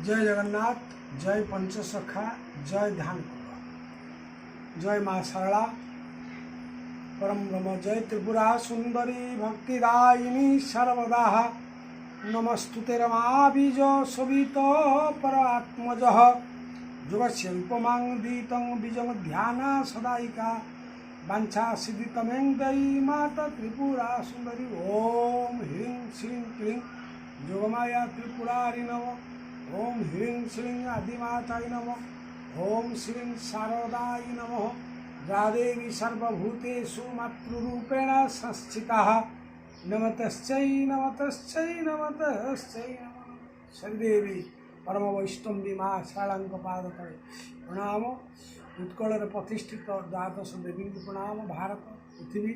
ଜୟ ଜଗନ୍ନାଥ, ଜୟ ପଞ୍ଚସଖା, ଜୟ ଧ୍ୟାନ କୃପା, ଜୟ ମା ଶାରଳା ପରମ ବ୍ରହ୍ମ, ଜୟ ତ୍ରିପୁରା ସୁନ୍ଦରୀ ଭକ୍ତିଦାୟିନୀ ସର୍ବଦା ନମସ୍ତୁତେ ରମାବୀଜ ଶୋଭିତ ପରାତ୍ମଜ ଯୋଗସ୍ୟ ଉପମାଂ ଦୀତଂ ବୀଜଂ ଧ୍ୟାନା ସଦାୟିକା ବାଞ୍ଛା ସିଦ୍ଧିତମେଂ ଦେଇ ମାତା ତ୍ରିପୁରା ସୁନ୍ଦରୀ। ଓମ୍ ହ୍ରୀଂ ଶ୍ରୀଂ କ୍ଲୀଂ ଯୋଗମାୟା ତ୍ରିପୁରାରି ନମ। ଓମ୍ ହ୍ରୀଂ ଶ୍ରୀଂ ଆଦିମାତାଇ ନମ। ଓମ୍ ଶ୍ରୀଂ ଶାରଦାଇ ନମଃ। ଯା ଦେବୀ ସର୍ବଭୂତେଷୁ ମାତୃରୂପେଣ ସଂସ୍ଥିତା, ନମତସ୍ୟై ନମତସ୍ୟై ନମତସ୍ୟై ନମଃ। ଶ୍ରୀଦେବୀ ପରମ ବୈଷ୍ଣବୀ ମା ଶାରଳାଙ୍କ ପାଦ ତଳେ ପ୍ରଣାମ। ଉତ୍କଳରେ ପ୍ରତିଷ୍ଠିତ ଦ୍ୱାଦଶ ଦେବୀଙ୍କୁ ପ୍ରଣାମ। ଭାରତ, ପୃଥିବୀ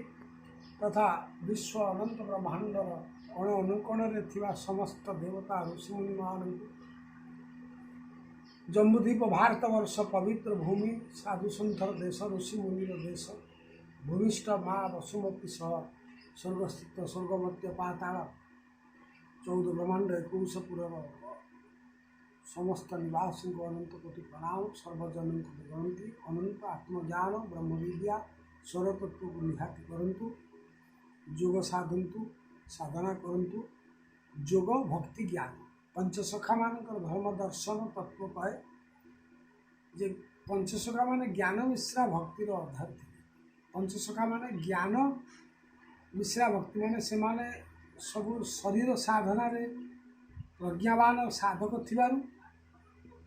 ତଥା ବିଶ୍ୱ ଅନନ୍ତ ବ୍ରହ୍ମାଣ୍ଡର କୋଣ ଅନୁକୋଣରେ ଥିବା ସମସ୍ତ ଦେବତା ଋଷିମୁନିମାନଙ୍କୁ, ଜମ୍ବୁଦ୍ୱୀପ ଭାରତବର୍ଷ ପବିତ୍ର ଭୂମି, ସାଧୁସନ୍ଥର ଦେଶ, ଋଷିମୁନିର ଦେଶ, ଭୂମିଷ୍ଠ ମା ବସୁମତୀ ସହ ସ୍ୱର୍ଗସ୍ଥିତ ସ୍ୱର୍ଗମଧ୍ୟ ପାତାଳ 14 ବ୍ରହ୍ମାଣ୍ଡ 21 ପୁରର ସମସ୍ତ ନିବାସୀଙ୍କୁ ଅନନ୍ତ କୋଟି ପ୍ରଣାମ। ସର୍ବଜନଙ୍କୁ କରନ୍ତି ଅନନ୍ତ ଆତ୍ମଜ୍ଞାନ ବ୍ରହ୍ମବିଦ୍ୟା ସ୍ୱରତତ୍ଵକୁ ନିହାତି କରନ୍ତୁ, ଯୋଗ ସାଧନ୍ତୁ, ସାଧନା କରନ୍ତୁ। ଯୋଗ, ଭକ୍ତି, ଜ୍ଞାନ, ପଞ୍ଚସଖାମାନଙ୍କର ଧର୍ମ ଦର୍ଶନ ତତ୍ଵ କହେ ଯେ ପଞ୍ଚସଖା ମାନେ ଜ୍ଞାନ ମିଶ୍ରା ଭକ୍ତିର ଆଧାର ଥିଲେ। ପଞ୍ଚସଖା ମାନେ ଜ୍ଞାନ ମିଶ୍ରା ଭକ୍ତି ମାନେ ସେମାନେ ସବୁ ଶରୀର ସାଧନାରେ ପ୍ରଜ୍ଞାବାନ ସାଧକ ଥିବାରୁ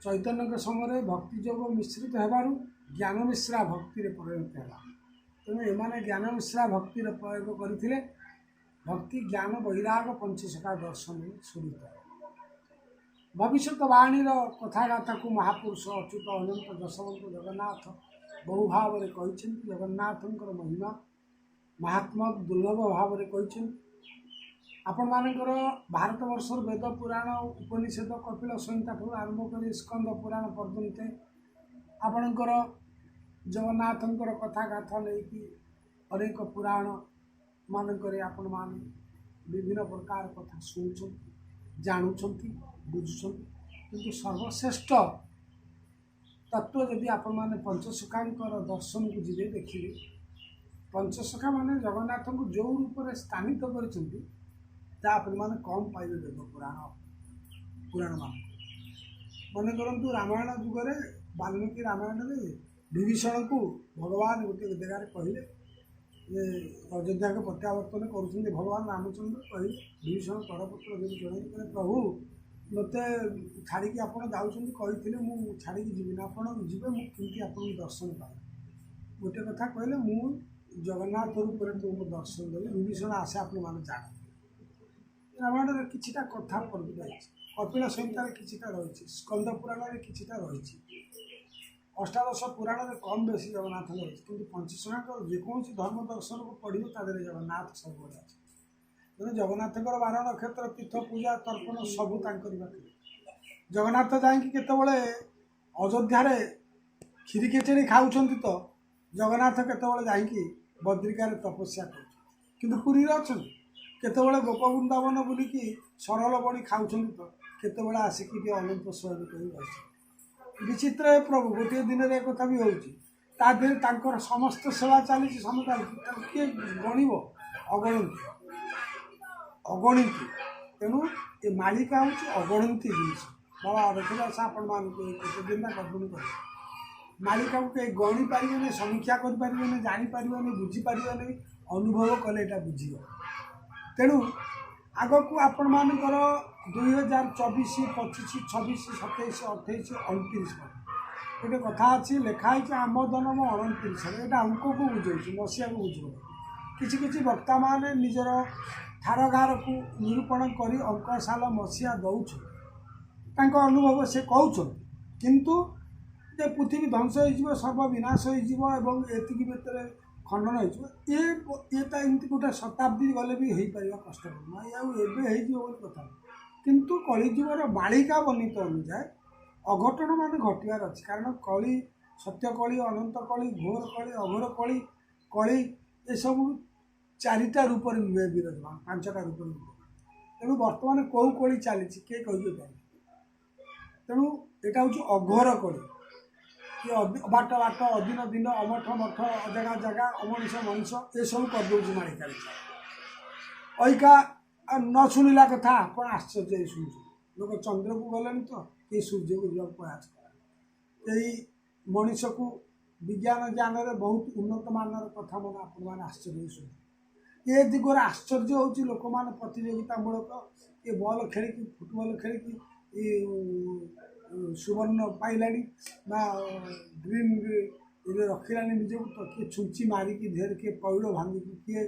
ଚୈତନ୍ୟଙ୍କ ସମୟରେ ଭକ୍ତି ଯୋଗ ମିଶ୍ରିତ ହେବାରୁ ଜ୍ଞାନ ମିଶ୍ରା ଭକ୍ତିରେ ପରିଣତ ହେଲା। ତେଣୁ ଏମାନେ ଜ୍ଞାନ ମିଶ୍ରା ଭକ୍ତିର ପ୍ରୟୋଗ କରିଥିଲେ। ଭକ୍ତି, ଜ୍ଞାନ, ବୈରାଗ ପଞ୍ଚସଖା ଦର୍ଶନରେ ଶୋଭିତ। ଭବିଷ୍ୟତ ବାଣୀର କଥାଗାଥାକୁ ମହାପୁରୁଷ ଅଚ୍ୟୁତ ଅନନ୍ତ ଯଶବନ୍ତ ଜଗନ୍ନାଥ ବହୁ ଭାବରେ କହିଛନ୍ତି। ଜଗନ୍ନାଥଙ୍କର ମହିମା ମହାତ୍ମା ଦୁର୍ଲଭ ଭାବରେ କହିଛନ୍ତି। ଆପଣମାନଙ୍କର ଭାରତବର୍ଷର ବେଦ, ପୁରାଣ, ଉପନିଷଦ, କପିଳ ସଂହିତା ଠାରୁ ଆରମ୍ଭ କରି ସ୍କନ୍ଦ ପୁରାଣ ପର୍ଯ୍ୟନ୍ତ ଆପଣଙ୍କର ଜଗନ୍ନାଥଙ୍କର କଥା ଗାଥା ନେଇକି ଅନେକ ପୁରାଣ ମାନଙ୍କରେ ଆପଣମାନେ ବିଭିନ୍ନ ପ୍ରକାର କଥା ଶୁଣୁଛନ୍ତି, ଜାଣୁଛନ୍ତି, ବୁଝୁଛନ୍ତି। କିନ୍ତୁ ସର୍ବଶ୍ରେଷ୍ଠ ତତ୍ତ୍ୱ ଯଦି ଆପଣମାନେ ପଞ୍ଚସଖାଙ୍କର ଦର୍ଶନକୁ ଯିବେ, ଦେଖିବେ ପଞ୍ଚସଖା ମାନେ ଜଗନ୍ନାଥଙ୍କୁ ଯେଉଁ ରୂପରେ ସ୍ଥାନିତ କରିଛନ୍ତି, ତା ଆପଣମାନେ କମ୍ ପାଇବେ ବେଦ ପୁରାଣମାନଙ୍କୁ। ମନେ କରନ୍ତୁ, ରାମାୟଣ ଯୁଗରେ ବାଲ୍ମୀକି ରାମାୟଣରେ ବିଭୀଷଣକୁ ଭଗବାନ ଗୋଟିଏ ଜାଗାରେ କହିଲେ ଯେ ଅଯୋଧ୍ୟାକୁ ପ୍ରତ୍ୟାବର୍ତ୍ତନ କରୁଛନ୍ତି ଭଗବାନ ରାମଚନ୍ଦ୍ର। କହିଲେ ବିଭୀଷଣ କରପତ୍ର ଯଦି ଜଣେଇ କହିଲେ, ପ୍ରଭୁ, ମୋତେ ଛାଡ଼ିକି ଆପଣ ଯାଉଛନ୍ତି, କହିଥିଲେ ମୁଁ ଛାଡ଼ିକି ଯିବିନି, ଆପଣ ଯିବେ, ମୁଁ କେମିତି ଆପଣଙ୍କୁ ଦର୍ଶନ ପାଇବି? ଗୋଟେ କଥା କହିଲେ, ମୁଁ ଜଗନ୍ନାଥ ରୂପରେ ତୁମକୁ ଦର୍ଶନ ଦେବି। ବିଭୀଷଣ ଆସେ, ଆପଣମାନେ ଜାଣନ୍ତି, ରାମାୟଣରେ କିଛିଟା କଥା ବର୍ଣ୍ଣିତ ହେଇଛି, କପିଳ ସଂହିତାରେ କିଛିଟା ରହିଛି, ସ୍କନ୍ଦ ପୁରାଣରେ କିଛିଟା ରହିଛି, ଅଷ୍ଟାଦଶ ପୁରାଣରେ କମ୍ ବେଶୀ ଜଗନ୍ନାଥଙ୍କ ରହିଛି। କିନ୍ତୁ ପଞ୍ଚସଖାଙ୍କର ଯେକୌଣସି ଧର୍ମ ଦର୍ଶନକୁ ପଢ଼ିବ, ତା ଦେହରେ ଜଗନ୍ନାଥ ସବୁବେଳେ ଅଛି। ତେଣୁ ଜଗନ୍ନାଥଙ୍କର ବାର ନକ୍ଷତ୍ର, ତୀର୍ଥ, ପୂଜା, ତର୍ପଣ ସବୁ ତାଙ୍କରି ପାଖରେ। ଜଗନ୍ନାଥ ଯାଇକି କେତେବେଳେ ଅଯୋଧ୍ୟାରେ କ୍ଷୀରି ଖେଚେଡ଼ି ଖାଉଛନ୍ତି ତ ଜଗନ୍ନାଥ କେତେବେଳେ ଯାଇକି ବଦ୍ରିକାରେ ତପସ୍ୟା କରୁଛନ୍ତି, କିନ୍ତୁ ପୁରୀରେ ଅଛନ୍ତି। କେତେବେଳେ ଗୋପ ବୃନ୍ଦାବନ ବୁଲିକି ସରଲ ବଣି ଖାଉଛନ୍ତି ତ କେତେବେଳେ ଆସିକି ଟିକେ ଅନନ୍ତ ଶୟନ କରି ବସିଛନ୍ତି। ବିଚିତ୍ର ଏ ପ୍ରଭୁ। ଗୋଟିଏ ଦିନରେ ଏକଥା ବି ହେଉଛି। ତା ଦେହରେ ତାଙ୍କର ସମସ୍ତ ସେବା ଚାଲିଛି, ସବୁ ଚାଲିଛି। ତାକୁ କିଏ ଗଣିବ? ଅଗଣନ୍ତି, ଅଗଣିତି। ତେଣୁ ଏ ମାଳିକା ହେଉଛି ଅଗଣନ୍ତି ଜିନିଷ। ବାବା ରଘୁଦାସ ଆପଣମାନଙ୍କୁ ଏ କେତେ ଦିନ ଗଠନ କରିବେ। ମାଳିକାକୁ କେହି ଗଣି ପାରିବେନି, ସମୀକ୍ଷା କରିପାରିବେନି, ଜାଣିପାରିବେନି, ବୁଝିପାରିବେନି। ଅନୁଭବ କଲେ ଏଇଟା ବୁଝିବ। ତେଣୁ ଆଗକୁ ଆପଣମାନଙ୍କର 2024, 25, 26, 27, 28, 29 ଗୋଟେ କଥା ଅଛି, ଲେଖା ହେଇଛି ଆମ ଜନ୍ମ 29ରେ। ଏଇଟା ଅଙ୍କକୁ ବୁଝାଉଛି, ମସିହାକୁ ବୁଝିବ। କିଛି କିଛି ବକ୍ତାମାନେ ନିଜର ଠାରଗାରକୁ ନିରୂପଣ କରି ଅଙ୍କ, ସାଲ, ମସିହା ଦେଉଛନ୍ତି, ତାଙ୍କ ଅନୁଭବ ସେ କହୁଛନ୍ତି। କିନ୍ତୁ ଯେ ପୃଥିବୀ ଧ୍ୱଂସ ହେଇଯିବ, ସର୍ବବିନାଶ ହେଇଯିବ ଏବଂ ଏତିକି ଭିତରେ ଖଣ୍ଡନ ହେଇଯିବ, ଏ ତ ଏମିତି ଗୋଟେ ଶତାବ୍ଦୀ ଗଲେ ବି ହେଇପାରିବା କଷ୍ଟକର ନୁହଁ, ଆଉ ଏବେ ହେଇଯିବ ବୋଲି କଥା ନୁହଁ। କିନ୍ତୁ କଳିଯୁଗର ମାଳିକା ବର୍ଣ୍ଣିତ ଅନୁଯାୟୀ ଅଘଟଣ ମାନେ ଘଟିବାର ଅଛି। କାରଣ କଳି, ସତ୍ୟ କଳି, ଅନନ୍ତ କଳି, ଘୋର କଳି, ଅଘୋର କଳି, କଳି ଏସବୁ ଚାରିଟା ରୂପରେ ବିରାଜମାନ, ପାଞ୍ଚଟା ରୂପରେ ବିରାଜମାନ। ତେଣୁ ବର୍ତ୍ତମାନ କେଉଁ କଳି ଚାଲିଛି, କିଏ କହିପାରିବେ? ତେଣୁ ଏଇଟା ହେଉଛି ଅଘୋର କଳି। କି ବାଟ ବାଟ, ଅଦିନ ଦିନ, ଅମଠ ମଠ, ଅଜାଗା ଜାଗା, ଅମଣିଷ ମଣିଷ, ଏସବୁ କରିଦେଉଛି ମାଳିକା ବିଚାର। ଅଇକା ନ ଶୁଣିଲା କଥା ଆପଣ ଆଶ୍ଚର୍ଯ୍ୟ ହେଇ ଶୁଣୁଛନ୍ତି। ଲୋକ ଚନ୍ଦ୍ରକୁ ଗଲେଣି ତ କେହି ସୂର୍ଯ୍ୟକୁ ଯିବାକୁ ପ୍ରୟାସ କଲେଣି। ଏଇ ମଣିଷକୁ ବିଜ୍ଞାନ ଜ୍ଞାନରେ ବହୁତ ଉନ୍ନତ ମାନର କଥା ମାନେ ଆପଣମାନେ ଆଶ୍ଚର୍ଯ୍ୟ ହେଇ ଶୁଣୁଛନ୍ତି। ଏ ଦିଗରେ ଆଶ୍ଚର୍ଯ୍ୟ ହେଉଛି ଲୋକମାନେ ପ୍ରତିଯୋଗିତାମୂଳକ, ଏ ବଲ୍ ଖେଳିକି, ଫୁଟବଲ୍ ଖେଳିକି ଏ ସୁବର୍ଣ୍ଣ ପାଇଲାଣି ବା ଗ୍ରୀନ୍ ରଖିଲାଣି ନିଜକୁ, ତ କିଏ ଛୁଞ୍ଚି ମାରିକି ଦେହରେ, କିଏ ପଇଡ଼ ଭାଙ୍ଗିକି, କିଏ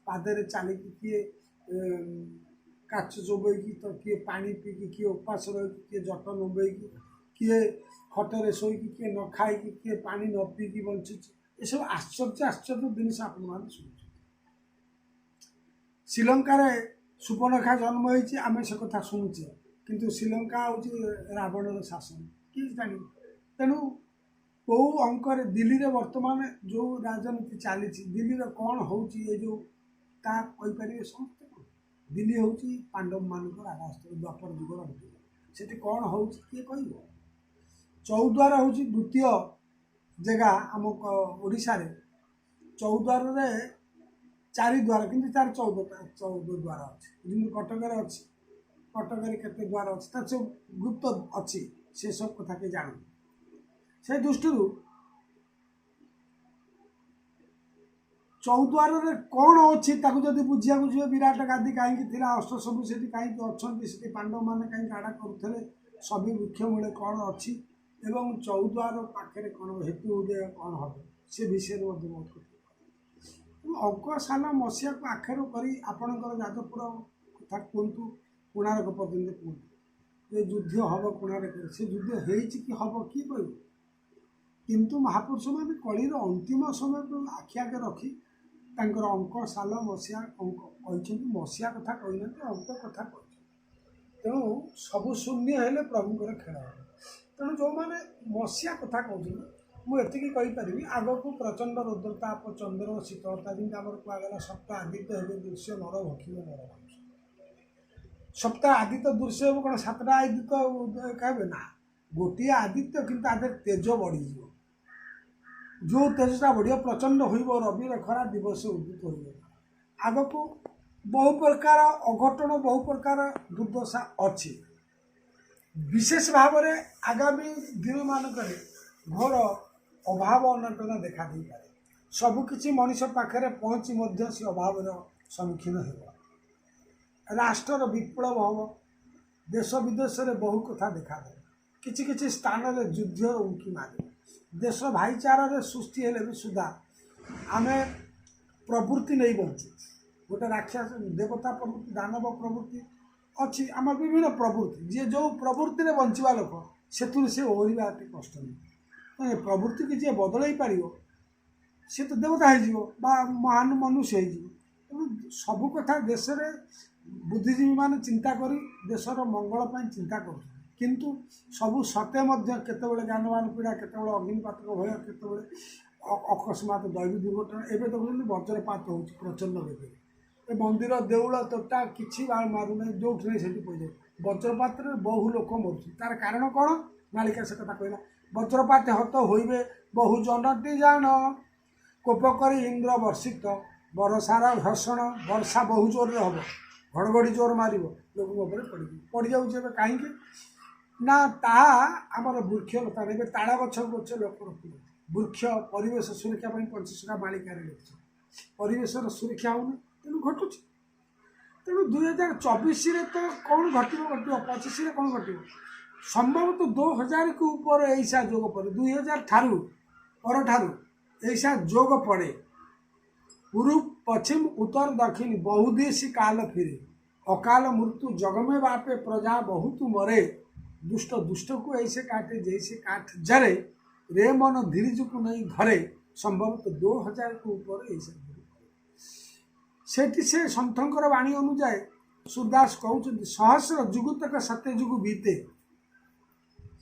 ପାଦରେ ଚାଲିକି, କିଏ କାଚ ଚୋବେଇକି, ତ କିଏ ପାଣି ପିଇକି, କିଏ ଉପାସ ରହିକି, କିଏ ଜଟ ନମ୍ବେଇକି, କିଏ ଖଟରେ ଶୋଇକି, କିଏ ନ ଖାଇକି, କିଏ ପାଣି ନ ପିଇକି ବଞ୍ଚୁଛି। ଏସବୁ ଆଶ୍ଚର୍ଯ୍ୟ ଆଶ୍ଚର୍ଯ୍ୟ ଜିନିଷ ଆପଣମାନେ ଶୁଣୁଛନ୍ତି। ଶ୍ରୀଲଙ୍କାରେ ସୁପର୍ଣ୍ଣଖା ଜନ୍ମ ହେଇଛି, ଆମେ ସେ କଥା ଶୁଣୁଛେ, କିନ୍ତୁ ଶ୍ରୀଲଙ୍କା ହେଉଛି ରାବଣର ଶାସନ, କିଏ ଜାଣିବ? ତେଣୁ କେଉଁ ଅଙ୍କରେ ଦିଲ୍ଲୀରେ ବର୍ତ୍ତମାନ ଯେଉଁ ରାଜନୀତି ଚାଲିଛି, ଦିଲ୍ଲୀରେ କ'ଣ ହେଉଛି ଏ ଯେଉଁ ତାହା କହିପାରିବେ ସମସ୍ତେ? କ'ଣ ଦିଲ୍ଲୀ ହେଉଛି ପାଣ୍ଡବମାନଙ୍କର ଆବାସସ୍ଥଳୀ, ଦ୍ୱାପର ଯୁଗର ଅନ୍ତିମ। ସେଠି କ'ଣ ହେଉଛି କିଏ କହିବ? ଚୌଦ୍ୱାର ହେଉଛି ଦ୍ୱିତୀୟ ଜାଗା ଆମ ଓଡ଼ିଶାରେ। ଚୌଦ୍ୱାରରେ ଚାରି ଦ୍ୱାର, କିନ୍ତୁ ତାର 14 ଦ୍ୱାର ଅଛି। ଯେମିତି କଟକରେ ଅଛି, କଟକରେ କେତେ ଦ୍ୱାର ଅଛି ତାର ସବୁ ଗୁପ୍ତ ଅଛି, ସେସବୁ କଥା କେହି ଜାଣନ୍ତି। ସେ ଦୃଷ୍ଟିରୁ ଚୌଦ୍ୱାରରେ କ'ଣ ଅଛି ତାକୁ ଯଦି ବୁଝିବାକୁ ଯିବେ, ବିରାଟ ଗାଦି କାହିଁକି ଥିଲା, ଅଷ୍ଟ ସବୁ ସେଠି କାହିଁକି ଅଛନ୍ତି, ସେଠି ପାଣ୍ଡବମାନେ କାହିଁକି ଆଡ଼ା କରୁଥିଲେ, ସବି ବୃକ୍ଷ ମୂଳେ କ'ଣ ଅଛି ଏବଂ ଚୌଦ୍ୱାର ପାଖରେ କ'ଣ ହେତୁ ଉଦୟ କ'ଣ ହେବ, ସେ ବିଷୟରେ ମଧ୍ୟ ବହୁତ କଥା। ଅଙ୍କ ସାଲ ମସିହାକୁ ଆକ୍ଷର କରି ଆପଣଙ୍କର ଯାଜପୁର କଥା କୁହନ୍ତୁ, କୋଣାର୍କ ପର୍ଯ୍ୟନ୍ତ କୁହନ୍ତୁ ଯେ ଯୁଦ୍ଧ ହେବ କୋଣାର୍କରେ, ସେ ଯୁଦ୍ଧ ହେଇଛି କି ହେବ କିଏ କହିବ? କିନ୍ତୁ ମହାପୁରୁଷମାନେ କଳିର ଅନ୍ତିମ ସମୟକୁ ଆଖି ଆଗରେ ରଖି ତାଙ୍କର ଅଙ୍କ ସାଲ ମସିହା ଅଙ୍କ କହିଛନ୍ତି, ମସିହା କଥା କହିନାହାନ୍ତି, ଅଙ୍କ କଥା କହିଛନ୍ତି। ତେଣୁ ସବୁ ଶୂନ୍ୟ ହେଲେ ପ୍ରଭୁଙ୍କର ଖେଳ ହେବ। ତେଣୁ ଯେଉଁମାନେ ମସିହା କଥା କହୁଛନ୍ତି, ମୁଁ ଏତିକି କହିପାରିବି, ଆଗକୁ ପ୍ରଚଣ୍ଡ ରୁଦ୍ରତାପ, ଚନ୍ଦ୍ର ଶୀତଳତା, ଯେମିତି ଆମର କୁହାଗଲା ସପ୍ତ ଆଦିତ୍ୟ ହେବେ ଦୃଶ୍ୟ, ନର ଭକ୍ଷିବ ନର ମାଂସ। ସପ୍ତ ଆଦିତ୍ୟ ଦୃଶ୍ୟ ହେବ କ'ଣ? 7ଟା ଆଦିତ୍ୟ ହେବେ ନା, ଗୋଟିଏ ଆଦିତ୍ୟ, କିନ୍ତୁ ତା ଦେହରେ ତେଜ ବଢ଼ିଯିବ। ଯେଉଁ ତେଜଟା ବଢ଼ିବ ପ୍ରଚଣ୍ଡ ହୋଇବ, ରବିର ଖରା ଦିବସ ଉଦିତ ହୋଇବ। ଆଗକୁ ବହୁ ପ୍ରକାର ଅଘଟଣ, ବହୁ ପ୍ରକାର ଦୁର୍ଦ୍ଦଶା ଅଛି। ବିଶେଷ ଭାବରେ ଆଗାମୀ ଦିନମାନଙ୍କରେ ଘୋର ଅଭାବ ଅନଟନ ଦେଖା ଦେଇପାରେ। ସବୁକିଛି ମଣିଷ ପାଖରେ ପହଞ୍ଚି ମଧ୍ୟ ସେ ଅଭାବର ସମ୍ମୁଖୀନ ହେବ। ରାଷ୍ଟ୍ରର ବିପ୍ଳବ ହେବ, ଦେଶ ବିଦେଶରେ ବହୁ କଥା ଦେଖାଦେବ, କିଛି କିଛି ସ୍ଥାନରେ ଯୁଦ୍ଧର ଉଙ୍କି ମାରିବ। ଦେଶ ଭାଇଚାରାରେ ସୃଷ୍ଟି ହେଲେ ବି ସୁଦ୍ଧା ଆମେ ପ୍ରବୃତ୍ତି ନେଇ ବଞ୍ଚୁଛୁ। ଗୋଟେ ରାକ୍ଷସ ଦେବତା ପ୍ରବୃତ୍ତି, ଦାନବ ପ୍ରବୃତ୍ତି ଅଛି, ଆମର ବିଭିନ୍ନ ପ୍ରବୃତ୍ତି। ଯିଏ ଯେଉଁ ପ୍ରବୃତ୍ତିରେ ବଞ୍ଚିବା ଲୋକ, ସେଥିରୁ ସେ ଓହରିବା ଏତେ କଷ୍ଟ ନୁହେଁ। ପ୍ରବୃତ୍ତିକି ଯିଏ ବଦଳାଇ ପାରିବ ସେ ତ ଦେବତା ହେଇଯିବ ବା ମହାନ ମନୁଷ୍ୟ ହେଇଯିବ। ତେଣୁ ସବୁ କଥା ଦେଶରେ ବୁଦ୍ଧିଜୀବୀମାନେ ଚିନ୍ତା କରି ଦେଶର ମଙ୍ଗଳ ପାଇଁ ଚିନ୍ତା କରୁଛନ୍ତି, କିନ୍ତୁ ସବୁ ସତେ ମଧ୍ୟ କେତେବେଳେ ଯାନବାହାନ ପୀଡ଼ା, କେତେବେଳେ ଅଗ୍ନିପାତକ ଭୟ, କେତେବେଳେ ଅକସ୍ମାତ ଦୈବୀ ଦୁର୍ଘଟଣା। ଏବେ ଦେଖୁଛନ୍ତି ବଜ୍ରପାତ ହେଉଛି ପ୍ରଚଣ୍ଡ ବେଗରେ, ଏ ମନ୍ଦିର ଦେଉଳ ତୋଟା କିଛି ମାରୁନାହିଁ, ଯେଉଁଠି ନାହିଁ ସେଠି ପଡ଼ିଯାଉଛି। ବଜ୍ରପାତରେ ବହୁ ଲୋକ ମରୁଛନ୍ତି, ତାର କାରଣ କ'ଣ? ମାଳିକା ସେ କଥା କହିଲା, ବଜ୍ରପାତ ହତ ହୋଇବେ ବହୁ ଜନଟି ଜାଣ, କୋପ କରି ଇନ୍ଦ୍ର ବର୍ଷିତ ବରଷାର ଘର୍ଷଣ। ବର୍ଷା ବହୁ ଜୋରରେ ହେବ, ଘଡ଼ଘଡ଼ି ଜୋର ମାରିବ, ଲୋକଙ୍କ ଉପରେ ପଡ଼ିଯିବ, ପଡ଼ିଯାଉଛି ଏବେ। କାହିଁକି ନା ତାହା ଆମର ବୃକ୍ଷଲତା। ଏବେ ତାଳ ଗଛ ଗଛ ଲୋକ ରଖୁଛନ୍ତି। ବୃକ୍ଷ ପରିବେଶ ସୁରକ୍ଷା ପାଇଁ ପଞ୍ଚସଖା ମାଳିକାରେ ଲେଖିଛନ୍ତି, ପରିବେଶର ସୁରକ୍ଷା ହେଉନି, ତେଣୁ ଘଟୁଛି। ତେଣୁ 2024ରେ ତ କ'ଣ ଘଟିବ ଘଟିବ, 25ରେ କ'ଣ ଘଟିବ? ସମ୍ଭବତଃ 2000କୁ ଉପରେ ଏଇସା ଯୋଗ ପଡ଼େ, 2000 ଠାରୁ ପରଠାରୁ ଏଇସା ଯୋଗ ପଡ଼େ। ପୂର୍ବ ପଶ୍ଚିମ ଉତ୍ତର ଦକ୍ଷିଣ ବହୁଦେଶୀ କାଲ ଫିରେ, ଅକାଲ ମୃତ୍ୟୁ ଜଗମେ ବାପେ ପ୍ରଜା ବହୁତ ମରେ। ଦୁଷ୍ଟ ଦୁଷ୍ଟକୁ ଏଇସେ କାଟେ ଜୈସେ କାଠ ଜରେ, ରେ ମନ ଧୀରଜକୁ ନେଇ ଧରେ। ସମ୍ଭବତଃ 2000କୁ ଉପରେ ଏଇସା ଯୋଗ ପଡ଼େ। ସେଠି ସେ ସନ୍ଥଙ୍କର ବାଣୀ ଅନୁଯାୟୀ ସୁରଦାସ କହୁଛନ୍ତି, ସହସ୍ର ଯୁଗ ତକ ସତ୍ୟ ଯୁଗ ବିତେ।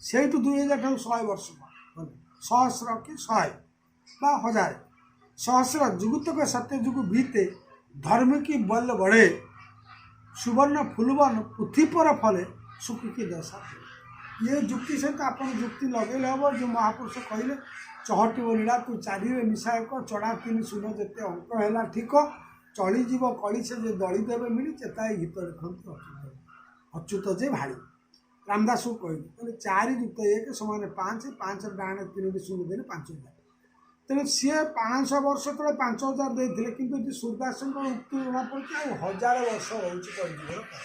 ସେଇଠୁ 2000 ଠାରୁ 100 ବର୍ଷ ଗଲେ, ସହସ୍ର କି 100 ବା 1000, ସହସ୍ର ଯୁଗତକ ସତ୍ୟ ଯୁଗ ବିତେ, ଧର୍ମ କି ବଲ ବଢ଼େ, ସୁବର୍ଣ୍ଣ ଫୁଲବନ ପୃଥ୍ୱୀ ପର ଫଲେ, ସୁଖ କି ଦଶା। ଇଏ ଯୁକ୍ତି ସହିତ ଆପଣ ଯୁକ୍ତି ଲଗେଇଲେ ହେବ। ଯେଉଁ ମହାପୁରୁଷ କହିଲେ ଚହଟିବ ଲୀଳା ତୁ ଚାରିରେ ମିଶାୟକ, ଚଢ଼ା ତିନି ଶୂନ ଯେତେ ଅଙ୍କ ହେଲା ଠିକ, ଚଳିଯିବ କଳି ସେ ଯେ ଦଳି ଦେବେ ମିଳି, ଚେତାଇ ଗୀତ ଲେଖନ୍ତୁ ଅଚ୍ୟୁତ ଅଚ୍ୟୁତ ଯେ ଭାଳି। ରାମଦାସକୁ କହିଲେ, କହିଲେ 4 ଯୁକ୍ତ 1 ସମାନ 5, 5 ଡାହାଣେ 3ଟି ଶୂନ ଦେଲେ 5000। ତେଣୁ ସିଏ 500 ବର୍ଷ ତଳେ 5000 ଦେଇଥିଲେ, କିନ୍ତୁ ଏଠି ସୁରଦାସଙ୍କ ଉକ୍ତି ଜଣାପଡ଼ୁଛି ଆଉ 1000 ବର୍ଷ ରହୁଛି କଳିଯୁଗର କାଳ।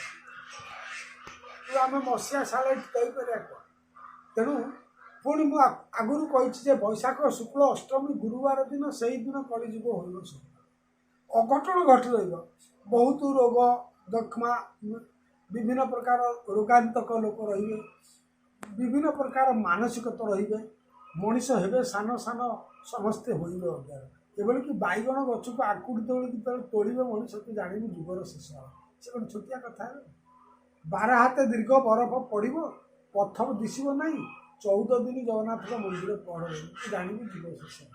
ତେଣୁ ଆମେ ମସିହା ସାଲ ଏଠି କହିପାରିବା କ'ଣ? ତେଣୁ ପୁଣି ମୁଁ ଆଗରୁ କହିଛି ଯେ ବୈଶାଖ ଶୁକ୍ଳ ଅଷ୍ଟମୀ ଗୁରୁବାର ଦିନ, ସେଇଦିନ କଳିଯୁଗ ହୋଇବ। ସବୁ ଅଘଟଣ ଘଟି ରହିବ, ବହୁତ ରୋଗ ଯକ୍ଷ୍ମା, ବିଭିନ୍ନ ପ୍ରକାର ରୋଗାନ୍ତକ ଲୋକ ରହିବେ, ବିଭିନ୍ନ ପ୍ରକାର ମାନସିକତା ରହିବେ, ମଣିଷ ହେବେ ସାନ ସାନ, ସମସ୍ତେ ହୋଇବେ ଅଜ୍ଞାନ। ଏଭଳି କି ବାଇଗଣ ଗଛକୁ ଆକୁଡ଼ି ତୋଳିକି ଯେତେବେଳେ ତୋଳିବେ ମଣିଷକୁ ଜାଣିବୁ ଯୁଗର ଶେଷ ହେବ। ସେ ଗୋଟେ ଛୋଟିଆ କଥା ହେବ। 12 ହାତେ ଦୀର୍ଘ ବରଫ ପଡ଼ିବ, ପଥ ଦିଶିବ ନାହିଁ, 14 ଦିନ ଜଗନ୍ନାଥଙ୍କ ମନ୍ଦିର ପହଡ଼ ରହିବ, ତୁ ଜାଣିବୁ ଯୁଗ ଶେଷ ହେବ।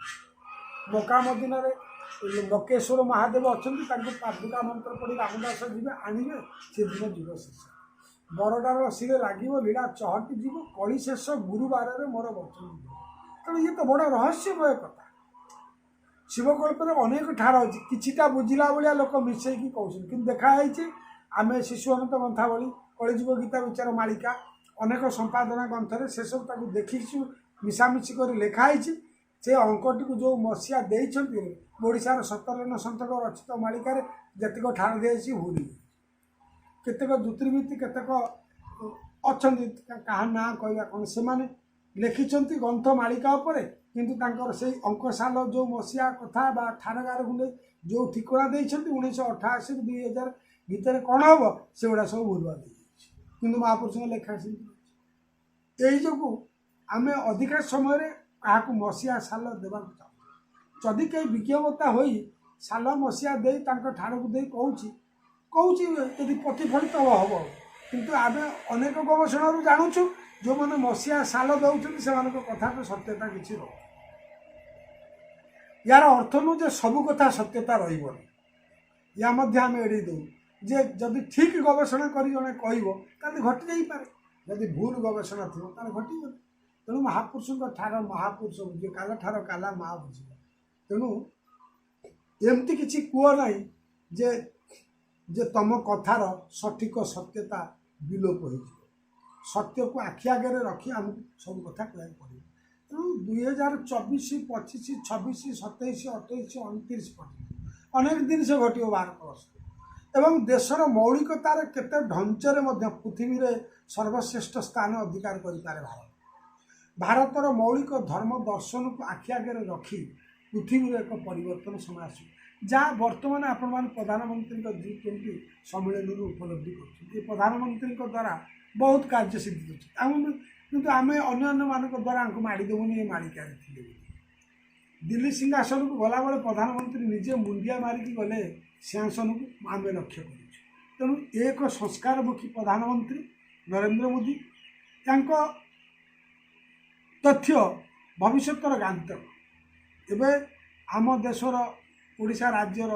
ମକା ମଦିନାରେ ମକେଶ୍ୱର ମହାଦେବ ଅଛନ୍ତି, ତାଙ୍କୁ ପାଦୁକା ମନ୍ତ୍ର ପଢ଼ି ରାମଦାସ ଯିବେ ଆଣିବେ, ସେଦିନ ଯୁଗ ଶେଷ। ବରଡ଼ାର ଶିରେ ଲାଗିବ ଲୀଳା ଚହଟି ଯିବ, କଳି ଶେଷ ଗୁରୁବାରରେ ମୋର ବଚନ ଯିବ। ତେଣୁ ଇଏ ତ ବଡ଼ ରହସ୍ୟମୟ କଥା। ଶିବକଳ୍ପରେ ଅନେକ ଠାର ଅଛି, କିଛିଟା ବୁଝିଲା ଭଳିଆ ଲୋକ ମିଶେଇକି କହୁଛନ୍ତି, କିନ୍ତୁ ଦେଖା ହେଇଛି ଆମେ ଶିଶୁ ଅନନ୍ତ ଗ୍ରନ୍ଥାବଳୀ, କଳିଯୁଗ ଗୀତା ବିଚାର ମାଳିକା, ଅନେକ ସମ୍ପାଦନା ଗ୍ରନ୍ଥରେ ସେସବୁ ତାକୁ ଦେଖିଛୁ, ମିଶାମିଶି କରି ଲେଖା ହେଇଛି। ସେ ଅଙ୍କଟିକୁ ଯେଉଁ ମସିହା ଦେଇଛନ୍ତି, ଓଡ଼ିଶାର 17 ଜଣ ସନ୍ଥଙ୍କ ରଚିତ ମାଳିକାରେ ଯେତିକ ଠାର ଦିଆଯାଇଛି ଭୁଲ ହେଇଯାଇଛି। କେତେକ ଜ୍ୟୋତିର୍ବିଦ କେତେକ ଅଛନ୍ତି, କାହା ନାଁ କହିବା କ'ଣ, ସେମାନେ ଲେଖିଛନ୍ତି ଗ୍ରନ୍ଥ ମାଳିକା ଉପରେ, କିନ୍ତୁ ତାଙ୍କର ସେଇ ଅଙ୍କଶାଲ ଯେଉଁ ମସିହା କଥା ବା ଠାରଗାରକୁ ନେଇ ଯେଉଁ ଠିକଣା ଦେଇଛନ୍ତି 1988ରୁ 2000 ଭିତରେ କ'ଣ ହେବ, ସେଗୁଡ଼ା ସବୁ ଭୁଲଭାଲ ହେଇଯାଇଛି। କିନ୍ତୁ ମହାପୁରୁଷଙ୍କ ଲେଖା ସେମିତି ଅଛି। ଏଇ ଯୋଗୁଁ ଆମେ ଅଧିକାଂଶ ସମୟରେ କାହାକୁ ମସିହା ସାଲ ଦେବାକୁ ଚାହୁଁ। ଯଦି କେହି ବିଜ୍ଞବତା ହୋଇ ସାଲ ମସିହା ଦେଇ ତାଙ୍କ ଠାରକୁ ଦେଇ କହୁଛି କହୁଛି, ଯଦି ପ୍ରତିଫଳିତ ହେବ। କିନ୍ତୁ ଆମେ ଅନେକ ଗବେଷଣାରୁ ଜାଣୁଛୁ ଯେଉଁମାନେ ମସିହା ସାଲ ଦେଉଛନ୍ତି ସେମାନଙ୍କ କଥାର ସତ୍ୟତା କିଛି ରହୁନି। ୟାର ଅର୍ଥ ନୁହେଁ ଯେ ସବୁ କଥା ସତ୍ୟତା ରହିବନି, ୟା ମଧ୍ୟ ଆମେ ଏଡ଼େଇ ଦେଉ ଯେ ଯଦି ଠିକ୍ ଗବେଷଣା କରି ଜଣେ କହିବ ତାହେଲେ ଘଟି ଯାଇପାରେ, ଯଦି ଭୁଲ ଗବେଷଣା ଥିବ ତାହେଲେ ଘଟିବନି। ତେଣୁ ମହାପୁରୁଷଙ୍କ ଠାର ମହାପୁରୁଷ ବୁଝିବେ, କାଲ ଠାର କାଲା ମା ବୁଝିବ। ତେଣୁ ଏମିତି କିଛି କୁହ ନାହିଁ ଯେ ତମ କଥାର ସଠିକ ସତ୍ୟତା ବିଲୋପ ହେଇଯିବ। ସତ୍ୟକୁ ଆଖି ଆଗରେ ରଖି ଆମକୁ ସବୁ କଥା କହିବାକୁ ପଡ଼ିବ। ତେଣୁ 2024, 25, 26, 27, 28, 29 ପର୍ଯ୍ୟନ୍ତ ଅନେକ ଜିନିଷ ଘଟିବ ଭାରତବର୍ଷ ଏବଂ ଦେଶର ମୌଳିକତାର କେତେ ଢଞ୍ଚରେ ମଧ୍ୟ ପୃଥିବୀରେ ସର୍ବଶ୍ରେଷ୍ଠ ସ୍ଥାନ ଅଧିକାର କରିପାରେ ଭାରତ। ଭାରତର ମୌଳିକ ଧର୍ମ ଦର୍ଶନକୁ ଆଖି ଆଗରେ ରଖି ପୃଥିବୀର ଏକ ପରିବର୍ତ୍ତନ ସମୟ ଆସିବ, ଯାହା ବର୍ତ୍ତମାନ ଆପଣମାନେ ପ୍ରଧାନମନ୍ତ୍ରୀଙ୍କ G20 ସମ୍ମିଳନୀରୁ ଉପଲବ୍ଧି କରୁଛନ୍ତି। ଏ ପ୍ରଧାନମନ୍ତ୍ରୀଙ୍କ ଦ୍ୱାରା ବହୁତ କାର୍ଯ୍ୟ ସିଦ୍ଧି କରୁଛି। କିନ୍ତୁ ଆମେ ଅନ୍ୟ ଅନ୍ୟମାନଙ୍କ ଦ୍ୱାରା ଆଙ୍କୁ ମାଡ଼ି ଦେବୁନି, ଏ ମାଳିକାରେ ଥିଲେ ବୋଲି। ଦିଲ୍ଲୀ ସିଂହାସନକୁ ଗଲାବେଳେ ପ୍ରଧାନମନ୍ତ୍ରୀ ନିଜେ ମୁଣ୍ଡିଆ ମାରିକି ଗଲେ ସିଂହାସନକୁ, ଆମେ ଲକ୍ଷ୍ୟ କରୁଛୁ। ତେଣୁ ଏକ ସଂସ୍କାରମୁଖୀ ପ୍ରଧାନମନ୍ତ୍ରୀ ନରେନ୍ଦ୍ର ମୋଦି, ତାଙ୍କ ତଥ୍ୟ ଭବିଷ୍ୟତର ଗାନ୍ତକ। ଏବେ ଆମ ଦେଶର ଓଡ଼ିଶା ରାଜ୍ୟର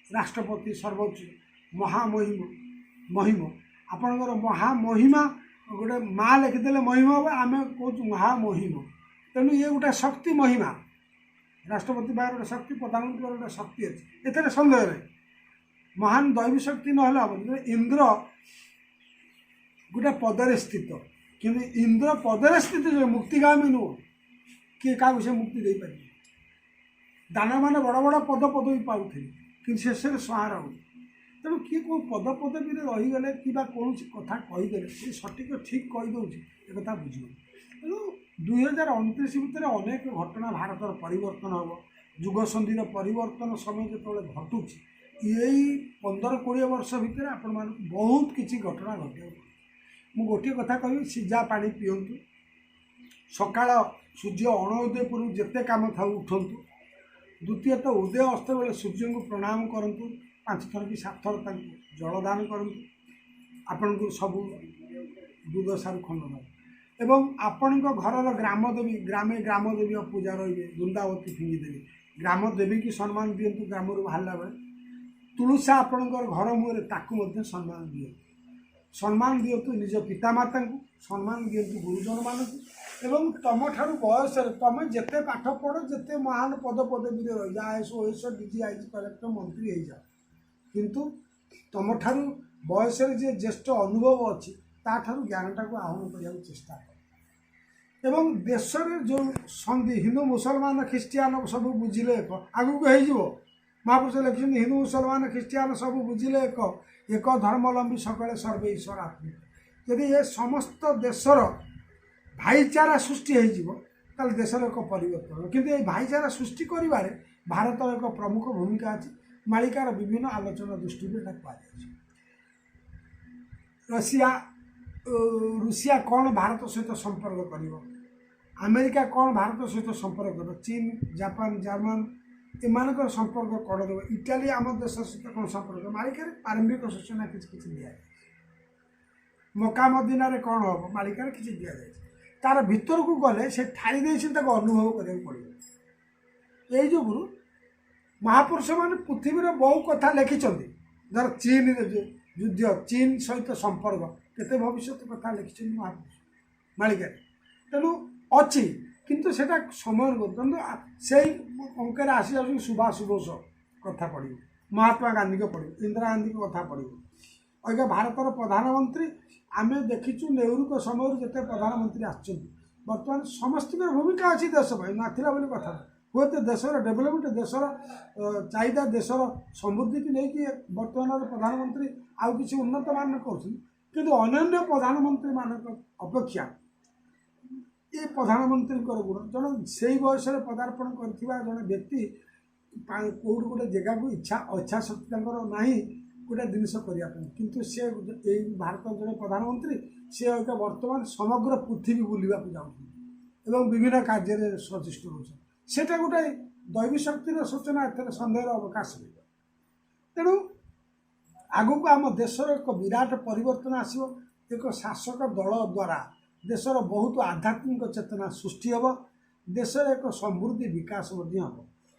ରାଷ୍ଟ୍ରପତି ସର୍ବୋଚ୍ଚ ମହାମହିମ ମହିମ, ଆପଣଙ୍କର ମହାମହିମା ଗୋଟେ ମା ଲେଖିଦେଲେ ମହିମା ହେବ, ଆମେ କହୁଛୁ ମହାମହିମ। ତେଣୁ ଇଏ ଗୋଟେ ଶକ୍ତି ମହିମା, ରାଷ୍ଟ୍ରପତି ପାଖରେ ଗୋଟେ ଶକ୍ତି, ପ୍ରଧାନମନ୍ତ୍ରୀ ପାଖରେ ଗୋଟେ ଶକ୍ତି ଅଛି, ଏଥିରେ ସନ୍ଦେହ ନାହିଁ। ମହାନ ଦୈବୀ ଶକ୍ତି ନହେଲେ ହେବନି। ଇନ୍ଦ୍ର ଗୋଟେ ପଦରେ ସ୍ଥିତ, କିନ୍ତୁ ଇନ୍ଦ୍ର ପଦରେ ସ୍ଥିତ ଯେ ମୁକ୍ତିଗାମୀ ନୁହଁ, କିଏ କାହାକୁ ସେ ମୁକ୍ତି ଦେଇପାରିବ? ଦାନବମାନେ ବଡ଼ ବଡ଼ ପଦ ପଦବୀ ପାଉଥିଲେ, କିନ୍ତୁ ଶେଷରେ ସଂହାର ହୁଏ। ତେଣୁ କିଏ କେଉଁ ପଦ ପଦବୀରେ ରହିଗଲେ କିମ୍ବା କୌଣସି କଥା କହିଦେଲେ ସେ ସଠିକ ଠିକ୍ କହିଦେଉଛି, ଏକଥା ବୁଝିବନି। ତେଣୁ 2029 ଭିତରେ ଅନେକ ଘଟଣା ଭାରତର ପରିବର୍ତ୍ତନ ହେବ। ଯୁଗସନ୍ଧିର ପରିବର୍ତ୍ତନ ସମୟ ଯେତେବେଳେ ଘଟୁଛି, ଏଇ 15-20 ବର୍ଷ ଭିତରେ ଆପଣମାନଙ୍କୁ ବହୁତ କିଛି ଘଟଣା ଘଟିବାକୁ ପଡ଼ିବ। ମୁଁ ଗୋଟିଏ କଥା କହିବି, ସିଝା ପାଣି ପିଅନ୍ତୁ, ସକାଳ ସୂର୍ଯ୍ୟ ଅଣଉଦୟ ପୂର୍ବରୁ ଯେତେ କାମ ଥାଉ ଉଠନ୍ତୁ। ଦ୍ୱିତୀୟତଃ ଉଦୟ ଅସ୍ତ ବେଳେ ସୂର୍ଯ୍ୟଙ୍କୁ ପ୍ରଣାମ କରନ୍ତୁ, 5 ଥର କି 7 ଥର ତାଙ୍କୁ ଜଳଦାନ କରନ୍ତୁ, ଆପଣଙ୍କୁ ସବୁ ଦୁର୍ଦଶାରୁ ଖଣ୍ଡନ ହେବ। ଏବଂ ଆପଣଙ୍କ ଘରର ଗ୍ରାମଦେବୀ, ଗ୍ରାମେ ଗ୍ରାମଦେବୀ ପୂଜା ରହିବେ, ବୃନ୍ଦାବତୀ ଫିଙ୍ଗିଦେବେ, ଗ୍ରାମଦେବୀକି ସମ୍ମାନ ଦିଅନ୍ତୁ ଗ୍ରାମରୁ ବାହାରିଲା ବେଳେ। ତୁଳସା ଆପଣଙ୍କର ଘର ମୁହଁରେ, ତାକୁ ମଧ୍ୟ ସମ୍ମାନ ଦିଅନ୍ତୁ। ସମ୍ମାନ ଦିଅନ୍ତୁ ନିଜ ପିତାମାତାଙ୍କୁ, ସମ୍ମାନ ଦିଅନ୍ତୁ ଗୁରୁଜନମାନଙ୍କୁ ଏବଂ ତମଠାରୁ ବୟସରେ ତମେ ଯେତେ ପାଠ ପଢ଼, ଯେତେ ମହାନ ପଦ ପଦବୀରେ ରହିଯାଅ, IAS, OAS, DG, IG, collector, ମନ୍ତ୍ରୀ ହେଇଯାଅ, କିନ୍ତୁ ତମଠାରୁ ବୟସରେ ଯିଏ ଜ୍ୟେଷ୍ଠ, ଅନୁଭବ ଅଛି, ତାଠାରୁ ଜ୍ଞାନଟାକୁ ଆହରଣ କରିବାକୁ ଚେଷ୍ଟା କର। ଏବଂ ଦେଶରେ ଯେଉଁ ସନ୍ଧି, ହିନ୍ଦୁ ମୁସଲମାନ ଖ୍ରୀଷ୍ଟିଆନ ସବୁ ବୁଝିଲେ ଏକ, ଆଗକୁ ହେଇଯିବ। ମହାପୁରୁଷ ଲେଖିଛନ୍ତି, ହିନ୍ଦୁ ମୁସଲମାନ ଖ୍ରୀଷ୍ଟିଆନ ସବୁ ବୁଝିଲେ ଏକ, ଏକ ଧର୍ମାବଲମ୍ବୀ ସକଳେ ସର୍ବେ ଈଶ୍ୱର ଆତ୍ମିକ। ଯଦି ଏ ସମସ୍ତ ଦେଶର ଭାଇଚାରା ସୃଷ୍ଟି ହେଇଯିବ, ତାହେଲେ ଦେଶର ଏକ ପରିବର୍ତ୍ତନ ହେବ। କିନ୍ତୁ ଏଇ ଭାଇଚାରା ସୃଷ୍ଟି କରିବାରେ ଭାରତର ଏକ ପ୍ରମୁଖ ଭୂମିକା ଅଛି। ମାଳିକାର ବିଭିନ୍ନ ଆଲୋଚନା ଦୃଷ୍ଟିରୁ ଏଇଟା କୁହାଯାଇଛି। ରୁଷିଆ କ'ଣ ଭାରତ ସହିତ ସମ୍ପର୍କ କରିବ? ଆମେରିକା କ'ଣ ଭାରତ ସହିତ ସମ୍ପର୍କ କରିବ? ଚୀନ, ଜାପାନ, ଜର୍ମାନ ଏମାନଙ୍କର ସମ୍ପର୍କ କ'ଣ ଦେବ? ଇଟାଲୀ ଆମ ଦେଶ ସହିତ କ'ଣ ସମ୍ପର୍କ? ମାଳିକାରେ ପ୍ରାରମ୍ଭିକ ସୂଚନା କିଛି କିଛି ଦିଆଯାଇଛି। ମକା ମଦିନାରେ କ'ଣ ହେବ, ମାଳିକାରେ କିଛି ଦିଆଯାଇଛି। ତାର ଭିତରକୁ ଗଲେ ସେ ଠାରି ଦେଇଛନ୍ତି, ତାକୁ ଅନୁଭବ କରିବାକୁ ପଡ଼ିବ। ଏଇ ଯୋଗୁରୁ ମହାପୁରୁଷମାନେ ପୃଥିବୀର ବହୁ କଥା ଲେଖିଛନ୍ତି। ଧର ଚୀନରେ ଯେଉଁ ଯୁଦ୍ଧ, ଚୀନ ସହିତ ସମ୍ପର୍କ, କେତେ ଭବିଷ୍ୟତ କଥା ଲେଖିଛନ୍ତି ମହାପୁରୁଷ ମାଳିକାରେ। ତେଣୁ ଅଛି, କିନ୍ତୁ ସେଇଟା ସମୟ। ତେଣୁ ସେଇ ଅଙ୍କରେ ଆସିଯାଉଛି। ସୁଭାଷ ବୋଷ କଥା ପଡ଼ିବ, ମହାତ୍ମା ଗାନ୍ଧୀଙ୍କ ପଡ଼ିବ, ଇନ୍ଦିରା ଗାନ୍ଧୀଙ୍କ କଥା ପଡ଼ିବ। ଅଜ୍ଞା ଭାରତର ପ୍ରଧାନମନ୍ତ୍ରୀ ଆମେ ଦେଖିଛୁ, ନେହେରୁଙ୍କ ସମୟରୁ ଯେତେ ପ୍ରଧାନମନ୍ତ୍ରୀ ଆସିଛନ୍ତି, ବର୍ତ୍ତମାନ ସମସ୍ତଙ୍କର ଭୂମିକା ଅଛି ଦେଶ ପାଇଁ, ନଥିଲା ବୋଲି କଥା ନୁହେଁ। ହୁଏତ ଦେଶର ଡେଭଲପମେଣ୍ଟ, ଦେଶର ଚାହିଦା, ଦେଶର ସମୃଦ୍ଧିକୁ ନେଇକି ବର୍ତ୍ତମାନର ପ୍ରଧାନମନ୍ତ୍ରୀ ଆଉ କିଛି ଉନ୍ନତମାନ କରୁଛନ୍ତି। କିନ୍ତୁ ଅନ୍ୟାନ୍ୟ ପ୍ରଧାନମନ୍ତ୍ରୀମାନଙ୍କ ଅପେକ୍ଷା ଏ ପ୍ରଧାନମନ୍ତ୍ରୀଙ୍କର ଗୁଣ, ଜଣେ ସେଇ ବୟସରେ ପଦାର୍ପଣ କରିଥିବା ଜଣେ ବ୍ୟକ୍ତି କେଉଁଠି ଗୋଟେ ଜାଗାକୁ ଇଚ୍ଛା ଶକ୍ତି ତାଙ୍କର ନାହିଁ ଗୋଟେ ଜିନିଷ କରିବା ପାଇଁ, କିନ୍ତୁ ସେ ଏଇ ଭାରତର ଜଣେ ପ୍ରଧାନମନ୍ତ୍ରୀ, ସେ ଅବିକା ବର୍ତ୍ତମାନ ସମଗ୍ର ପୃଥିବୀ ବୁଲିବାକୁ ଯାଉଛନ୍ତି ଏବଂ ବିଭିନ୍ନ କାର୍ଯ୍ୟରେ ସଚେଷ୍ଟ ରହୁଛନ୍ତି। ସେଇଟା ଗୋଟେ ଦୈବୀ ଶକ୍ତିର ସୂଚନା, ଏଥିରେ ସନ୍ଦେହର ଅବକାଶ ନାହିଁ। ତେଣୁ ଆଗକୁ ଆମ ଦେଶର ଏକ ବିରାଟ ପରିବର୍ତ୍ତନ ଆସିବ। ଏକ ଶାସକ ଦଳ ଦ୍ୱାରା ଦେଶର ବହୁତ ଆଧ୍ୟାତ୍ମିକ ଚେତନା ସୃଷ୍ଟି ହେବ। ଦେଶର ଏକ ସମୃଦ୍ଧି ବିକାଶ ମଧ୍ୟ ହେବ।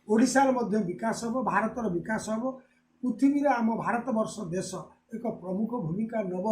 ଓଡ଼ିଶାର ମଧ୍ୟ ବିକାଶ ହେବ, ଭାରତର ବିକାଶ ହେବ। ପୃଥିବୀରେ ଆମ ଭାରତବର୍ଷ ଦେଶ ଏକ ପ୍ରମୁଖ ଭୂମିକା ନେବ।